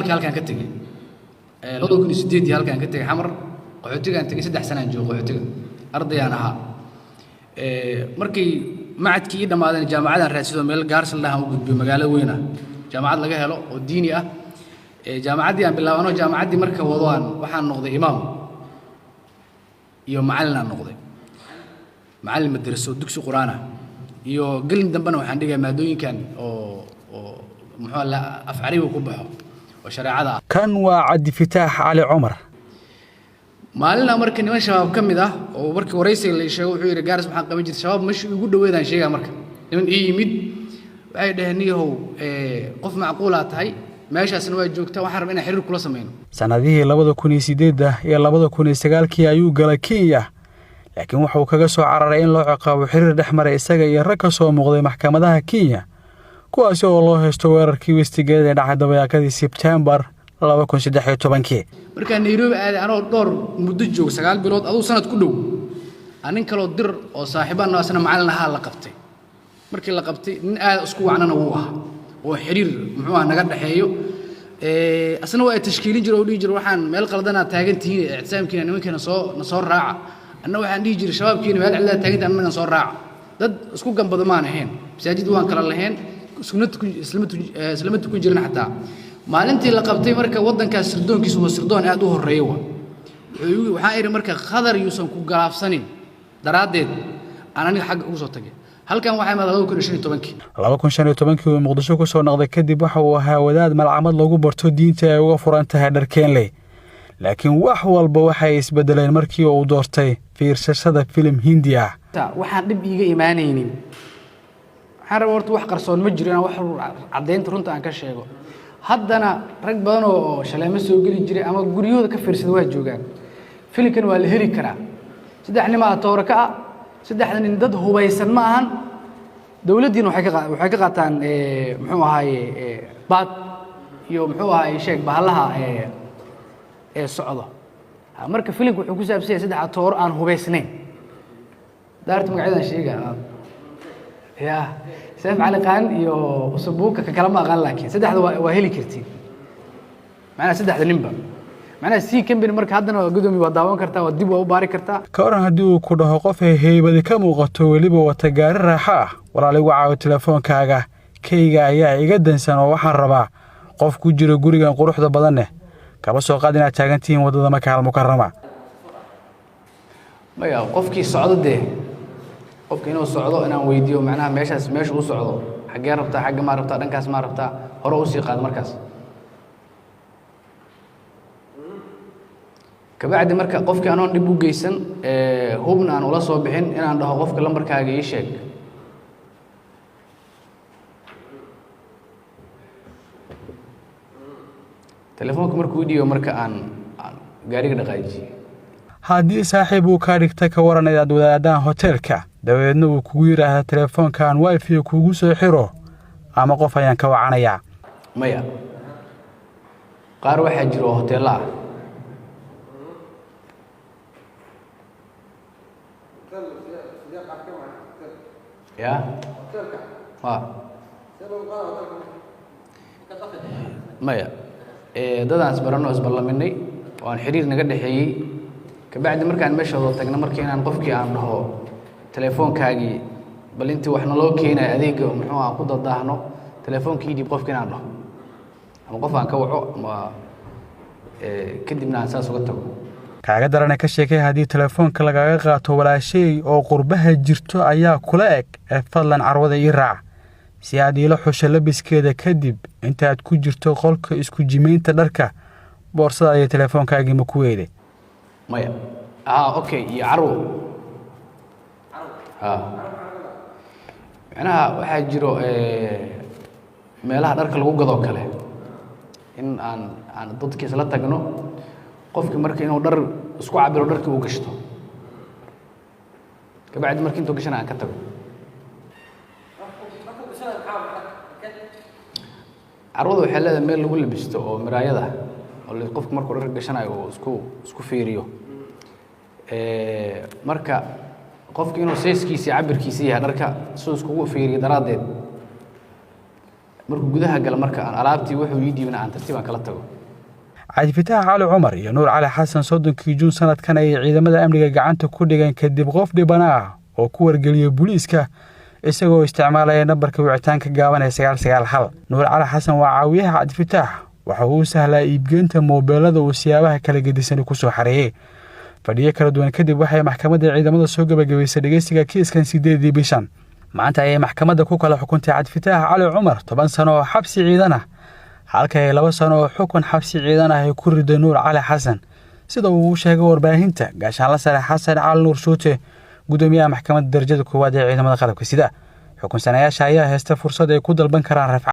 2009-kii halkaan ka tegey, 2008-dii halkaan ka tegey Xamar. Qaxootigaan tegey, 3 sanaan joogo qaxootiga, ardayaan ahaa. Markay macadkii ii dhammaadeen, jaamacadaan raadsadoo meel Gaarisa la dhahan u gudbiyo, magaalo weyn ah, jaamacad laga helo oo diini ah. Jaamacaddii aan bilaabano, jaamacaddii marka wado, aan waxaan noqday imaam iyo macallin. Aan noqday macallin madraso, dugsi Qur-aan ah, iyo gelin dambena waxaan dhigaya maadooyinkan oo muxuu la af Carabiga ku baxo oo shareecada ah. Kan waa Cabdifataax Cali Cumar. Maalina marka niman Shabaab ka mid ah oo markii waraysiga la sheego, wuxuu yidhi: "Gaaris maxaa qaban jirta?" Shabaab meeshii ugu dhoweedaan sheegaa. Marka niman ii yimid waxay dhaheen: "Niyahow, qof macquulaa tahay, meeshaasna waa joogtaa, waxaan rabaa inaan xiriir kula sameyno." Sannadihii 2008-da iyo 2009-kii ayuu galay Kenya, laakiin wuxuu kaga soo cararay in loo ciqaabo xiriir dhex maray isaga iyo rag ka soo muuqday maxkamadaha Kenya, kuwaasi oo loo haysto weerarkii Westgate ee dhacay dabayaaqadii Sebtembar 2013-kii. Markaa Nairobi aaday, anoo dhowr muddo joog, 9 bilood, aduu sanad ku dhow, nin kaloo Dir oo saaxiibaan asna macallin ahaa la qabtay. Markii la qabtay, nin aad isku wacnana wuu ahaa oo xiriir muxuu ah naga dhexeeyo. Asna waa ay tashkiilin jira oo dhihi jira: "Waxaan meel qaldanaa taagan tihiin, Ictisaamkiina nimankiina soo na soo raaca." Anna waxaan dhihi jiray: "Shabaabkiina meel cidlaa taagantihin, annagan soo raaca." Dad isku gambado maan ahayn, masaajid waan kala lahayn, islama tukan jirin. Xataa maalintii la qabtay marka, waddankaas sirdoonkiisu waa sirdoon aad u horreeya. Wa waxaan idhi marka khadar yuusan ku galaafsanin daraaddeed aan aniga xagga ugu soo tagay. Halkan waxaa imaada 2015-kii. 2015-kii uu Muqdisho ku soo noqday kadib, waxa uu ahaa wadaad malcamad lagu barto diinta ay uga furan tahay Dharkeenley, laakiin wax walba waxay isbedeleen markii uu doortay fiirsashada filim Hindi ah. Waxaan dhib iiga imaanaynin, waxaan rabaa horta wax qarsoon ma jiro, inaan wax caddaynta runta aan ka sheego. Haddana rag badan oo shaleemo soo geli jiray ama guryahooda ka fiirsada waa joogaan. Filimkan waa la heli karaa. Saddex nin atoore ka ah, saddexda nin dad hubaysan ma ahan. Dowladdiina waxay ka qaataan, muxuu ahaaye, baad iyo, muxuu ahaaye, sheeg bahallaha ee socdo. Marka filimka wuxuu ku saabsan yahay saddex atooro aan hubaysnayn. Daarta magacyadaan sheega ya Seef Cali Qaan iyo Usubuuka, ka kale ma aqaan, laakiin saddexda waa heli kartiin, macnaha saddexda ninba, macnaha C company. Marka haddana waa gudoomi, waa daawan kartaa, waa dib waa u baari kartaa. Ka waran haddii uu ku dhaho qof ay heybadi ka muuqato, weliba wata gaari raaxo ah: "Walaal, igu caawi telefoonkaaga, kayga ayaa iga dansan oo waxaan rabaa qof ku jiro gurigan quruxda badanneh"? Kaba soo qaad inaad taagan tihiin waddada Maka Almukarama. Maya, qofkii socdo dee, qofki inuu socdo inaan weydiiyo, macnaha meeshaas meesha u socdo, xaggee rabtaa, xagga maa rabtaa, dhankaas maa rabtaa, hore usii qaad. Markaas kabacdi marka qofkii anoon dhib u geysan, hubna aan ula soo bixin, inaan dhaho qofka: "Lambarkaaga ii sheeg." Telefoonka markuu dhiibo, marka aan gaariga dhaqaajiyey. Haddii saaxiib uu kaa dhigta, ka waran inaad wadaadaan hoteelka, dabeedna uu kugu yidhaahda: "Telefoonkan wifi kuugu soo xiro ama qof ayaan ka wacanayaa"? Maya, qaar waxaa jiro oo hoteello ah. Ya wa maya, dadaan isbaranno, isballaminay oo aan xiriir naga dhexeeyey, kabacdi markaan meesha wada tagno, marka inaan qofkii aan dhaho: "Telefoonkaagii bal intii wax naloo keenayo, adeega muxuu aan ku dadaahno, telefoonkii dhiib," qofki inaan dhaho ama qof aan ka waco ama kadibna aan saas uga tago. Kaaga darana, ka sheekay haddii telefoonka lagaga qaato: "Walaashay oo qurbaha jirto ayaa kula eg ee fadlan carwada ii raac si aad iila xusho labiskeeda." Kadib intaad ku jirto qolka isku jimaynta dharka, boorsada iyo telefoonkaagii ma ku weyday? Maya. Okay, iyo carwo ha, macnaha waxaa jiro meelaha dharka lagu gadoo kale in aan dadki isla tagno, qofki marka inuu dhar isku cabiro, dharkii uu gashto, kabacdi marki intuu gashana aan ka tago. Carwada waxay leedahay meel lagu labisto oo miraayada oo qofku markuu dharka gashanayo uu isku fiiriyo. Marka qofki inuu sayskiisa iyo cabirkiisa yahay dharka siduu iskugu fiiriyo daraaddeed. Markuu gudaha gala, marka aan alaabtii wuxuu ii dhiibna aan tartiib aan kala tago. Cabdifitaax Cali Cumar iyo Nuur Cali Xasan 30-kii Juun sanadkan ayay ciidamada amniga gacanta ku dhigeen, kadib qof dhibana ah oo ku wargeliyey booliiska isagoo isticmaalaya nambarka wicitaanka gaaban ee 991. Nuur Cali Xasan waa caawiyaha Cabdifitaax. Waxa uu u sahlaa iibgeynta moobeelada uu siyaabaha kala gedisan ku soo xareeyey. Fadhiyo kala duwan kadib, waxay maxkamadda ciidamada soo gebagabaysay dhegeysiga kiiskan 8-dii bishan. Maanta ayay maxkamadda ku kala xukuntay Cabdifitaax Cali Cumar 10 sano oo xabsi ciidan ah, halka ay 2 sano oo xukun xabsi ciidan ah ay ku riday Nuur Cali Xasan, sida uu u sheegay warbaahinta gaashaanla sare Xasan Cali Nuur Shuute, gudoomiyaha maxkamadda darajada koowaad ee ciidamada qalabka sida. Xukunsanayaasha ayaa haysta fursad ay ku dalban karaan rafcaan.